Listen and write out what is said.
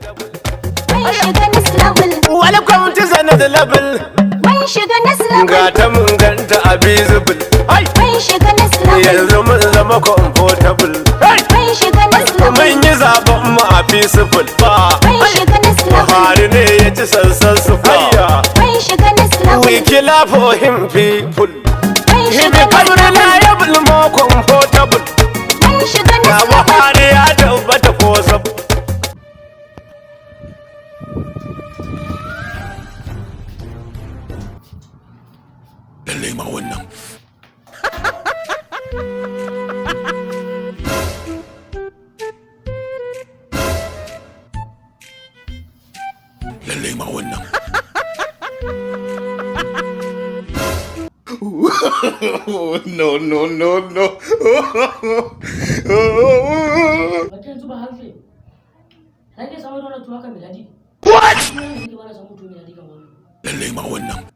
Mun shiga next level. Welcome to the level. Mun shiga next level. Ga ta mun ganta a visible. Ai! Mun shiga next level. Yanzu mun zama comfortable. Hey! Mun shiga next level. Mun yi zaben mu a peaceful ba. Mun shiga next level. Buhari ne ya ci sansan su. Hayya! Mun shiga next level. We kill for him people. Mun He shiga become next level. reliable, more comfortable. Mun shiga Ga next level. Buhari ya tabbata possible. Lallai ma wannan. Lallai ma wannan. No, no, no, no. Wata yanzu ba harshe. Na ke samun wannan tuwa kan mai daɗi. What? Ina ne ba na samun tuwo mai daɗi kan wannan. Lallai ma wannan.